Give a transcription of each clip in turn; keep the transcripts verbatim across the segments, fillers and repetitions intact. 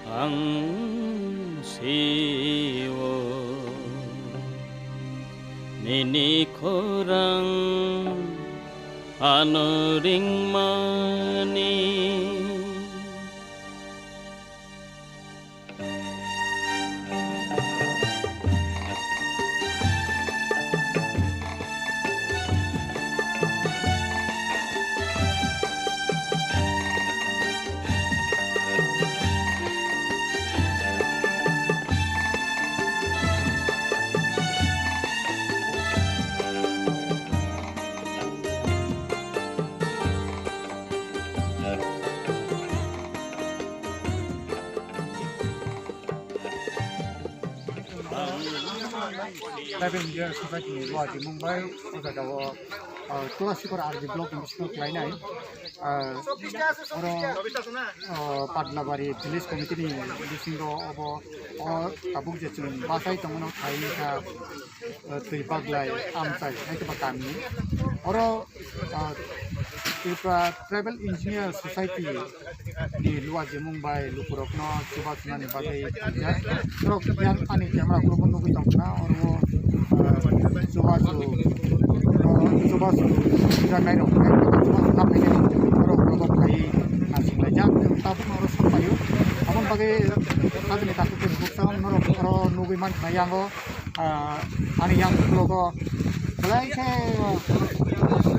Ang sio nini khorang ano ringmani. Tribal Engineer Society ni luaji Mumbai o jaga o, ah, Tulasikor R D block ni bisingo khlainai. Ah, oro, ah, Padlabari village committee ni bisingo obo o tabuk je chwng bachai tongmano khai wngkha, ah, twi baglai amchai hai khe ba kami. Oro, ah, Tripura Tribal Engineer Society ni luaji Mumbai lukurokno chubachu nani bagwi khaijak. Norok yang ani camera ukulukgo nugwi tongkha na, oro, ah, chubachu, chubachu nairok, chubachu naphainairok, oro ukulukgo phaiwi nasinglai jak. Tabukno oro sampaio. Aboni bagwi sajani takhuk khe buksa norok oro nugwi mankha yango, ah, ani yang ukologo belai khe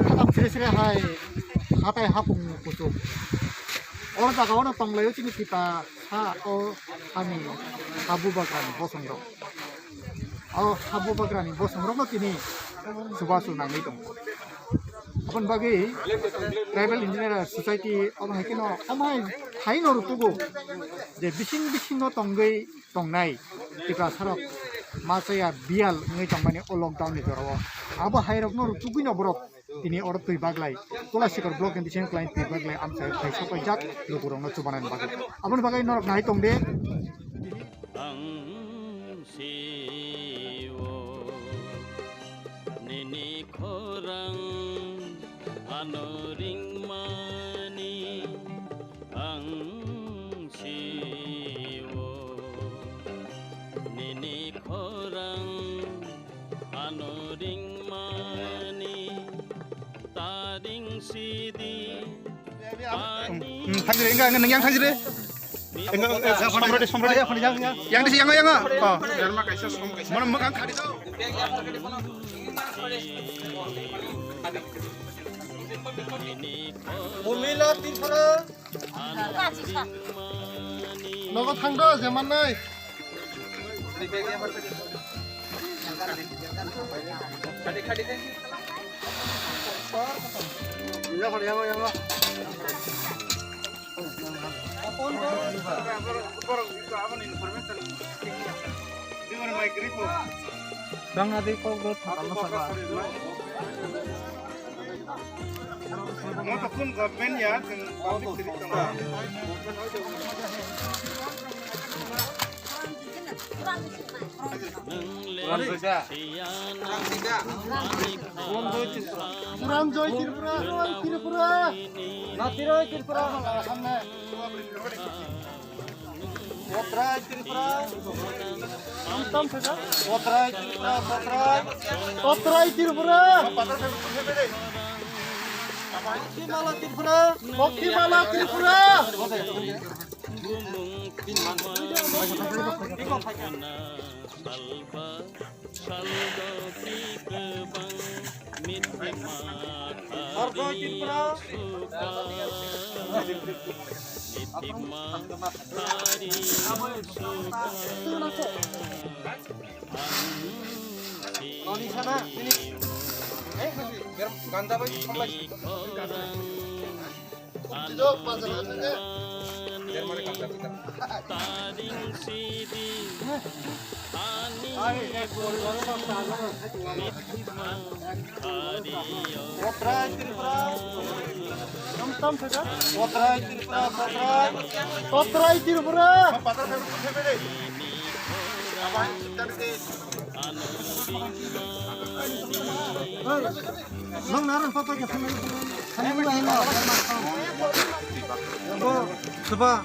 hadak sire sire hai hatai hapung kuchuk. O jaga o no tonglaio chini Tiprasa o ani habu bagrani bosongrok. O habu bagrani bosongrokno tini chubachu nangwi tongo. Aboni bagwi Tribal Engineer Society omo hai kheno omo hai phaino rwtugo je bising bisingo tongwi tongnai Tiprasarok ma chaya biyal wngwi tongmani o lockdown ni jorao. Abo hairokno rwtugwino borok tini oro twi baglai Tulasikor block ni bisingo kwlai twi baglai amchai khai sopaijak lukurokno chubanani bagwi. Aboni bagwi norok nai tongde. Ang sio nini khorang ano ringmani. Ang sio nini khorang ano ringmani, ta ring sidi. Hmm, thang jire, enggak, enggak, yang thang jire. Enggak, enggak, samrade, samrade. Yang di, yang, yang, oh. Mana makan khadi tu. Umila Tripura. Nogo thangdo, je mannai. Rang adi kok rot thangkal na saba. Mo to kun government ya, kun public siri tong. Puran Joy Tripura. Puran Joy Tripura. Natiroi Tripura. Samne. Kotrai Tripura. Kotrai Tripura, Kotrai. Kotrai Tripura. Boktimala Tripura. Boktimala Tripura. Kotrai Tripura. Noni sana, sini. Eh, ganda bai, Kotrai Tripura. Kotrai Tripura, Kotrai. Kotrai Tripura. Nang naran papa ke sana. Sana mo hino. Bo, saba.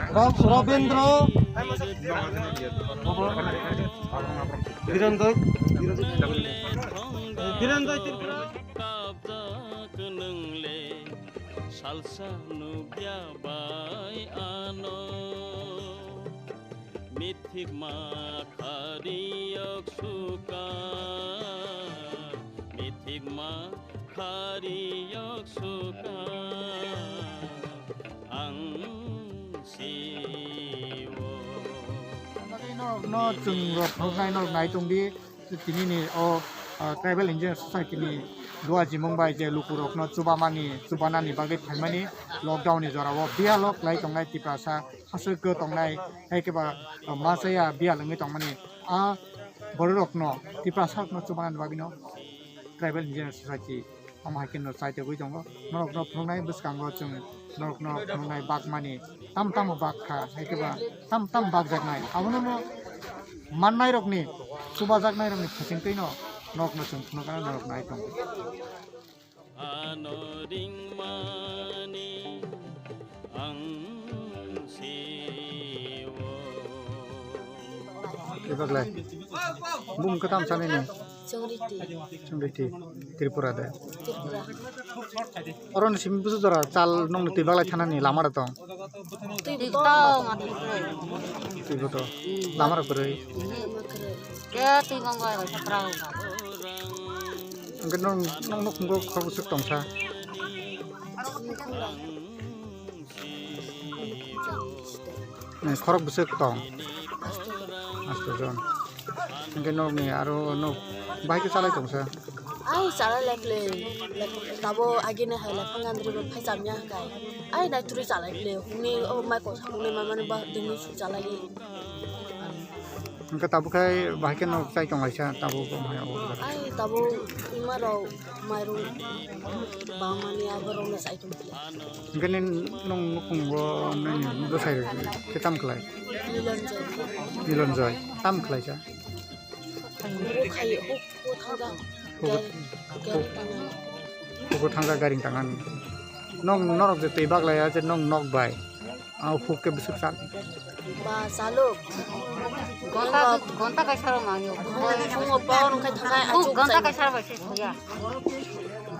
Rob-, Robindro. Biranjoy. Biranjoy Tripura. Salsa nubya bai ano. Mithikma khariyok suka, mithikma khariyok suka, ang siwo. No chwng rok phunuknai no nai tong di. Tini ni o, ah, Tribal Engineer Society ni duajimung bai je lukurokno chubamani, chubanani bagwi phaimani lockdown ni jorao biyalo kwlai tongnai Tiprasa aswk tongnai, hai khe ba, ah, ma chaya biyal wngwi tongmani a bororokno Tiprasa rokno chubanani bagwino Tribal Engineer Society omo hai khe no chai togwi tongo. Norokno phunuknai bwskango chwng norokno phunuknai bakmani tam tamo bak kha, hai khe ba tam tam bakjaknai. Abono no mannairokni, chubajaknairokni phaisingtwino norokno chwng phunukna norok nai tongo. Ano ringmani ang siwo. Ibaglai. Bum katam sanini. Chongriti. Chongriti. Tripura de. Tripura. Oro ni simi busu jora chal nong ni twi baglai thanani lama da tong. Twi tong. Twi buto. Lama rok kwrwi. Ke twi nong bai bai sakra. Hingke nong nong nukhungo khorok bwswk tongsa. Khorok bwswk tong. Asto jon. Hingke nokni aro nok bahai khe chalai tongsa. Ai chalai lai phle, tabo agini hai lai phang andri bo phai chamya hai. Ai nai turi chalai phle, huni o mai kosa huni mamani ba dini su chalai. Hingke tabuk hai bahai khe nok chai tong laisa tabuk bo hai o. Ai tabuk ima rok mairung bangmani abo rok no chai tong phle. Hingke nini nong nukhung bo nini bwsai rok khe tam khlai? Milonjoy. Milonjoy. Tam khlai sa? Huk khai, huk, huk thangja. Huk, huk thangja garing tangan. Nong norok je twi baglai ya je nong nok bai. Ang huk khe bwswk chal. Ba chalo. Gonta, gonta kaisa rok manyo. Phungo power wngkhe thangai. Huk achuk gonta chai. Kaisa rok bai se thuya.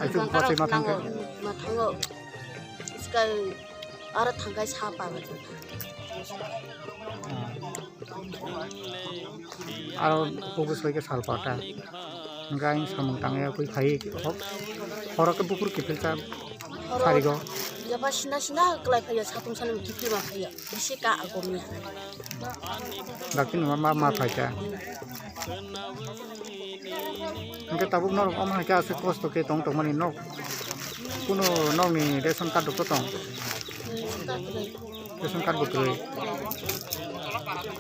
Achuk gonta bachai rok ma thangkhe. Nango, ma thango. Sky aro thangkai sa pa. Aro huk soi khe sal pata. Hingke ang samung tangya koi khai hok. Horo khe bukur kiphil cha sarigo. Yaba sina sina kwlai phaiya satung saning kiphil ma phaiya. Bisi ka agom ya. Dakti numa ma ma phaikha. Hingke tabuk norok omo hai khe aswk kosto khe tong tongmani nok. Kuno nokni ration card rok tong. Ration card bo kwrwi.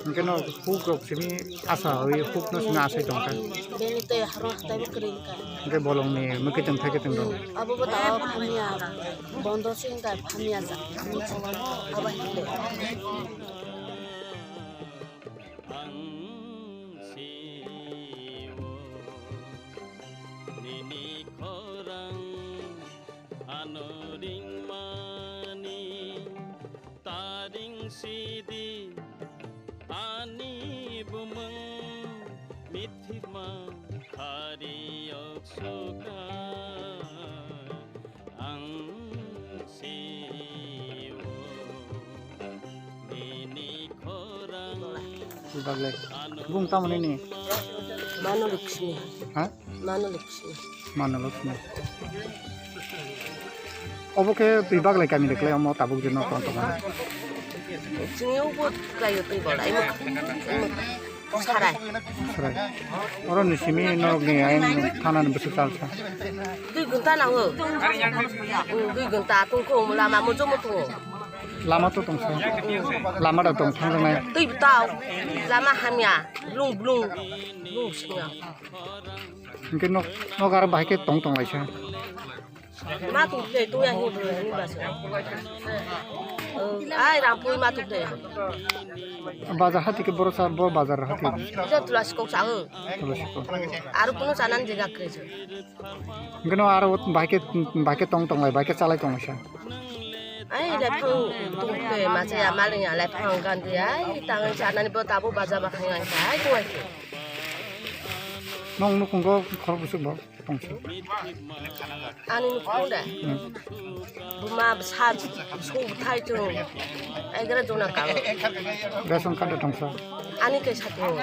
Hingke no huk rok simi asa oi huk no simi asai tongkha. Bini tei harong hatai bo kwrwi wngkha. Hingke bolongni mwkhwtwng thaikhe tong rok. Abo bo ta phamya bondo se wngkha phamya ja. Abo hai khe. Ang siwo nini khorang ano ringmani taring sidi ani bumung mithima khariyok suka ang siwo nini khorang. Bagle. Bung tamo nini? Mano Lakshmi. Ha? Mano Lakshmi. Mano Lakshmi. Obo khe twi baglai kami de klai omo tabuk jeno kon tongmani. Chini ubo klai twi bolai. Sarai. Sarai. Oro ni simi norok ni ayang thana ni bwswk salsa. Dui gunta nango. Dui gunta tungkho lama muchung muchung. Lama to tongsa. Lama da tong thang nai. Twi bwtao. Lama hamya. Blung blung. Blung singya. Hingke nok, nok aro bahai ke tong tong laisa. Ma tong khe tong ya hi bro ni basa. Ai Rampui ma tong khe. Bazar hati ke boro sa, bo bazar hati. Ija tulasi kok sa. Tulasi kok. Aro kuno sanan jega kre. Hingke no aro bahai ke, bahai ke tong tong lai, bahai ke chalai tong laisa. Ai lephang tong khe ma cha ya maling ya lephang gan di ai tang sanani bo tabo baja ba khang ai tong ai. Nong nukhungo khorok bwswk bo tongsi. Ani nukhung da. Hmm. Buma bwsa su bwthai chung. Ai gara jona ka. Ration card da tongsa. Ani kaisa tong.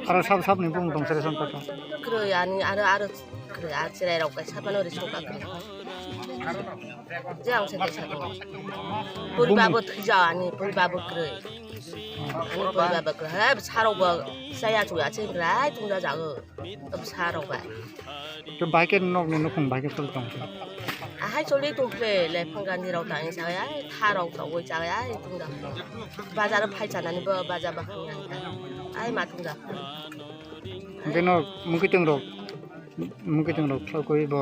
Aro sab sab ni bung tongsa ration card. Kroi ani aro aro kroi a chirai rok kaisa mano ri soka kroi. Je ang se kaisa tong. Puri babo thija ani puri babo kroi. Ani puri babo kroi. He bwsa rok bo saya chu ya che rai tungja jago. Bwsa rok ba. To bahai ke nok ni nukhung bahai ke choli tong khe. Ahai choli tong khe le phang gandi rok tang sa ya tha rok to woi cha ya tungja. Bazar phai chanani bo bazar ba khang ya. Ai ma tungja. Hingke no mungkitwng rok, mungkitwng rok thokwi bo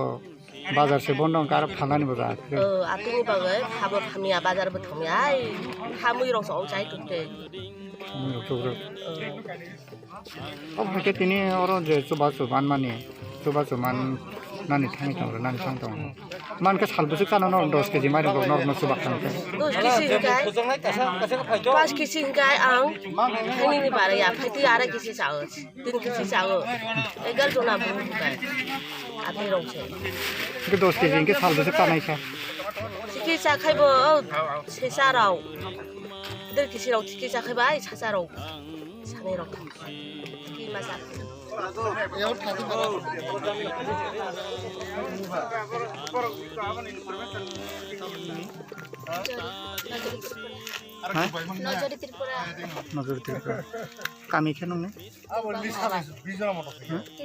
bazar se bondo wngkha aro phalnani bo jaga khe. O, atwini bagwi habo hamya bazar bo thangya ai hamwi rok sa o chai tongte. Hamwi rok chukjak. O. Obo hai khe tini oro je chubachu manmani, chubachu mannani thangwi tongo, nani thangwi tongo. Man khe sal bwswk chana norok dos keji mairok norokno chubak thang khe. Dos keji hwnkhe, pas keji hwnkhe ang, hainini bara ya, phaitwi arai keji chao. Tin kisi chao. Egar jona bumung bai. Atwi rong se. Hingke dos keji hingke sal bwswk chanai sa. Siki chakhai bo, o, sesa rok. Dear kisi rok siki chakhai bai, sasa rok. Sanai rok. Siki masa. Ha? Nojori Tripura. Nojori Tripura. Kami khe nungni? Twi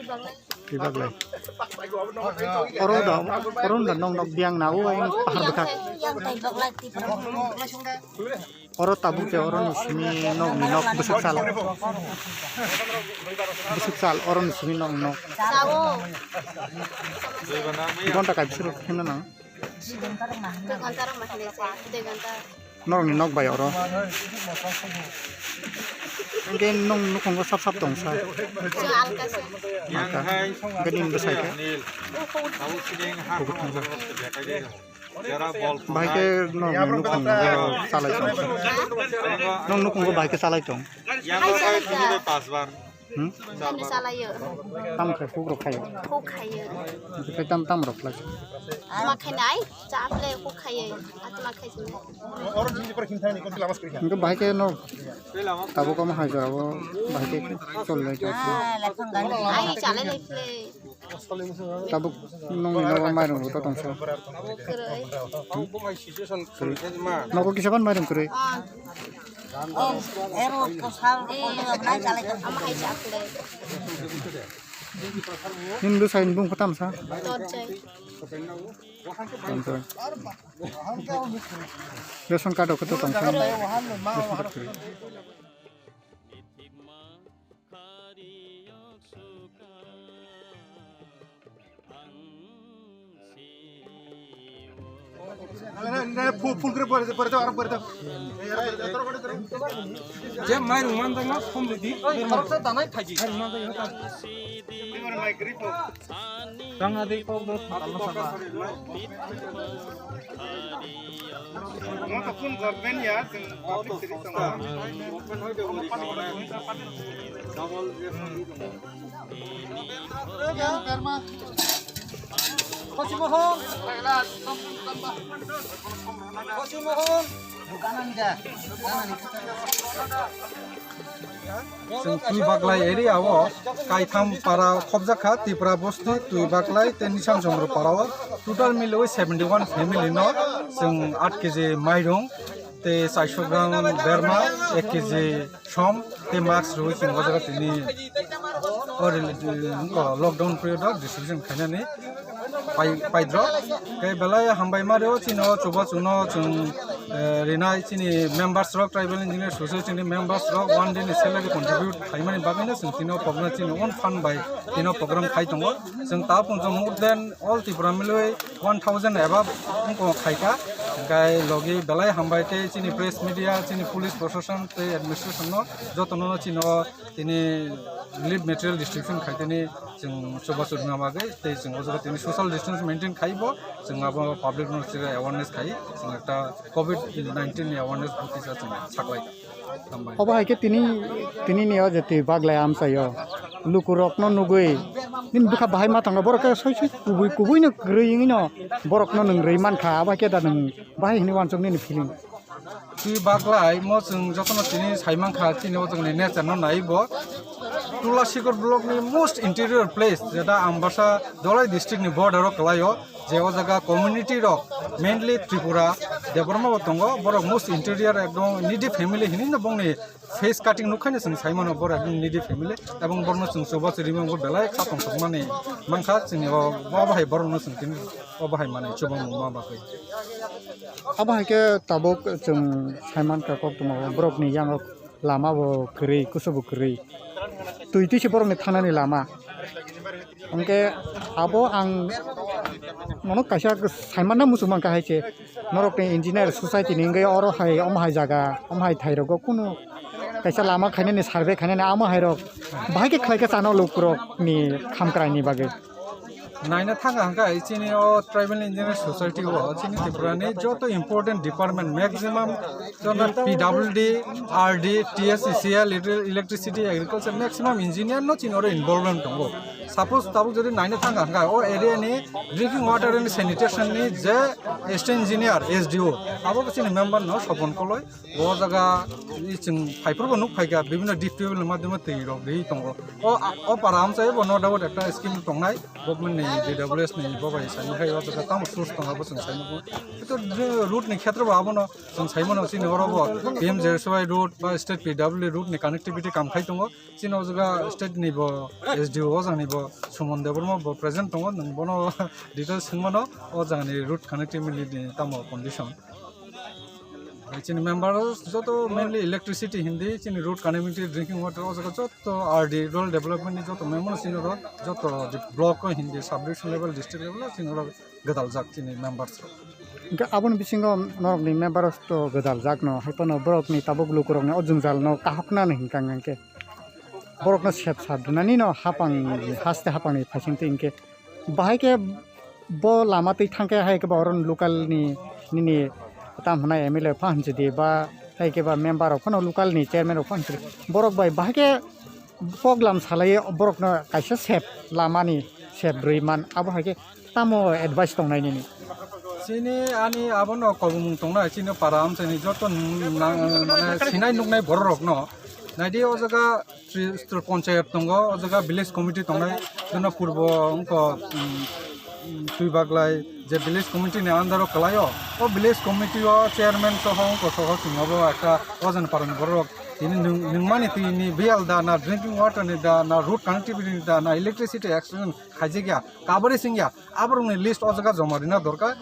Baglai. Twi Baglai. Oro da, oro da nong nok biang na o ayang pahar bwkhak. Yang Twi Baglai Tripura. Oro tabuk je oro ni simi nok ni nok bwswk sal. Bwswk sal oro ni simi nok nok. Sao. Gonta kai bwswk himna nang. Dui ghonta rok ma hinwi se, dui ghonta. Norokni nok bai oro. Hingke nong nukhungo sap sap tong sa. Chwng alka se. Alka. Hingke nini bwsai khe? Bukhuk. Bukhuk thangsa. Bahai khe nokni nukhungo chalai tong sa. Nong nukhungo bahai khe chalai tong. Hai chalai ta. Hmm? Ani salayo. Tamo khe huk rok khayo. Huk khayo. Khe tam tam rok khlai. Atma khainai, cha ble huk khayo. Atma khaisini. Hingke bahai khe no tabuk omo hai jora o bahai khe chol lai. Ai chalai lai ble. Tabuk nongni nogo mairung rok tong sa. Kwrwi. Nogo kisa ban mairung kwrwi. Ah. Ero ko sal ko na chalai. Ama hai cha ble. Hindu sain bung khatam sa. Torjai. Torjai. Ration card rok khe to tong sa. Ration card kwrwi. Je mairung manjakma somridi. Tang adi kok do thalma saba. Mo to kun government ya, kun public sector. Khosi mohon. Khosi mohon. Chwng Twi Baglai area o kaitham para khobjak kha, Tripura bosti, Twi Baglai tei Nisang Chondro para o total miliwi seventy one family no chwng aat kg mairung tei chairso gram berma, ek kg som tei mask rwi chwng o jaga tini o rel-, wngkha lockdown period o distribution khainani pai-, paidrok. Tei belai hambai ma rw chini o chubachu no chwng, eh, rinai chini members rok, Tribal Engineer Society ni members rok one day ni salary contribute khaimani bagwi no chwng tini o program chini own fund bai tini o program khai tongo. Chwng ta pung more than all Tripura milwi one thousand above wngkha khaikha. Hingkhe logi belai hambai tei chini press media, chini police proshashan tei administration no jotono no chini o tini relief material distribution khaitini chwng chubachu rwna bagwi tei chwng o jaga tini social distance maintain khaibo chwng abo public no chwng awareness khai chwng ekta covid nineteen ni awareness bukisa chwng saklai. Hambai. Obo hai khe tini, tini ni o je twi baglai amchaio. Lukurokno nugwi nini bwkha bahai ma tongo, borok khe soi soi kubui kubui no kwrwi wngwi no borokno nwng rwi mankha, abo hai khe da nwng bahai hwnwi uansuk nini feeling? Twi baglai mo chwng jotono tini sai mankha, chini o chwngni nature no nai bo. Tulasikor block ni most interior place, jeta Ambasa Dholai district ni border o kwlaio. Je o jaga community rok mainly Tripura, Debbarma bo tongo, borok most interior ekdom needy family hinwi no bongni face cutting nukhaino chwng saimano, borok ekdom needy family, ebong borokno chwng chubachu rwmani belai kha tongthokmani mankha, chini o, o bahai borokno chwng tini o bahai manwi chubamung ma bagwi. Abo hai khe tabuk chwng saimankha koktwma borokni yango lama bo kwrwi, kusu bo kwrwi, twi twi se borokni thanani lama. Hingke abo ang nono kaisa saimanna muchung mankha hai se, norokni engineer society ni hingke oro hai omo hai jaga, omo hai thai rogo kunu kaisa lama khainani survey khainani amo hai rok bahai khe khlai khe chano lukurok ni khamkrai ni bagwi. Naina thang ang kha chini o Tribal Engineer Society o chini Tripura ni joto important department maximum P W D, R D, T S E C L, electricity, agriculture, maximum engineer no chini oro involvement tongo. Suppose tabuk jodi naina thang ang kha, o area ni drinking water and sanitation ni je assistant engineer, S D O, abo bo chini member no Sopon Koloi. O jaga i chwng phaiphuru bo nuk phaikha, bibhinno D P W ni madhyome twi rok ri tongo. O, o para amchai bo no doubt ekta scheme tongnai, government ni, D W S ni, bo bai sai khai o jaga tamo source tongo, bo chwng sai nuk. Kito route ni khetre bo abono Chwng sai mano chini oro bo P M G S Y road ba state P W D road ni connectivity kam khai tongo. Chini o jaga state ni bo S D O o jang ni bo Suman Debbarma bo present tongo. Nwng bono details swng mano o jang ni road connectivity ni tamo condition. Bai chini member joto mainly electricity hindi chini road connectivity, drinking water o jaga joto R D rural development ni joto member chini oro joto block o hindi sub division level, district level o chini oro gwdaljak chini members rok. Hingke aboni bisingo norokni members to gwdaljak no, hai phano borokni tabuk lukurokni o jwngjal no kahoknani hinkha hingke borokno sep sap rwnani no hapang haste hapangni phaisingtwi hingke bahai khe bo lama twi thangkhe hai khe ba oro local ni nini tam hwnai M L A pha hinchidi ba hai khe ba member rok phano local ni chairman rok pha hinchidi borok bai bahai khe poglam salai borokno kaisa sep lamani sep rwi man abo hai khe tamo advice tongnai nini? Chini ani abono kobomung tongnai chini para amchaini joto nang-, mane sinai nuknai borok rokno naidi o jaga tri-, tri-, ponchayat tongo, o jaga village committee tongnai, jono purbo wngkha, um, um, Twibaglai je village committee ni under o kwlaio, o village committee o chairman soho wngkha soho chwng abo ekta o jaga ni para ni borok rok tini nwng-, nwngmani twi ni biyal da na drinking water ni da na road connectivity ni da na electricity extension khaijak ya, kabari sing ya, aborok ni list o jaga joma rina dorkar.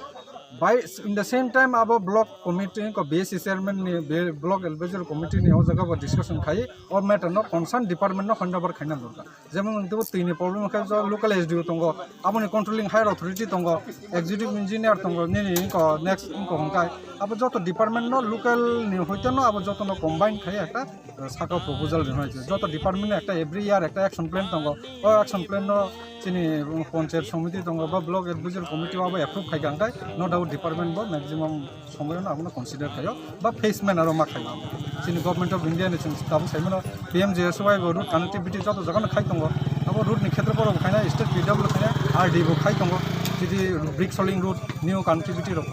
By in the same time abo block committee ko B S C chairman ni be-, block advisory committee ni o jaga bo discussion khai o matter no concern department no handover khaina dorkar. Jemon nwng twi ni problem khe jo local S D O tongo, aboni controlling higher authority tongo, executive engineer tongo, nini ko next ko hwnkhai abo joto department no local ni hoite no abo joto no combine khai ekta saka proposal rinai se. Joto department ni ekta every year ekta action plan tongo. O action plan no chini panchayat samiti tongo ba block advisory committee abo approve khai kha, hingkhai no doubt department bo maximum somoy no abono consider khaio ba face man aro ma khaio. Chini Government of India ni chwng tabuk sai mano P M G S Y bo road connectivity joto jaga no khai tongo. Abo road ni khetre borok khaina state P W khaina R D bo khai tongo. Chidi brick soling road new connectivity rok.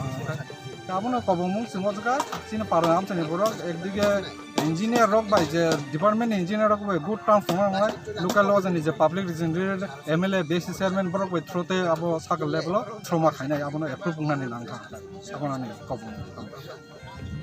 Abono kobomung chwng o jaga chini para amchani borok ekdige engineer rok bai je department ni engineer rok bai good terms tongma wngnai local o jani je public representative M L A B S C chairman borok bai through tei abo circle level o throma khainai abono approve wngnani nangkha abono ani kobomung.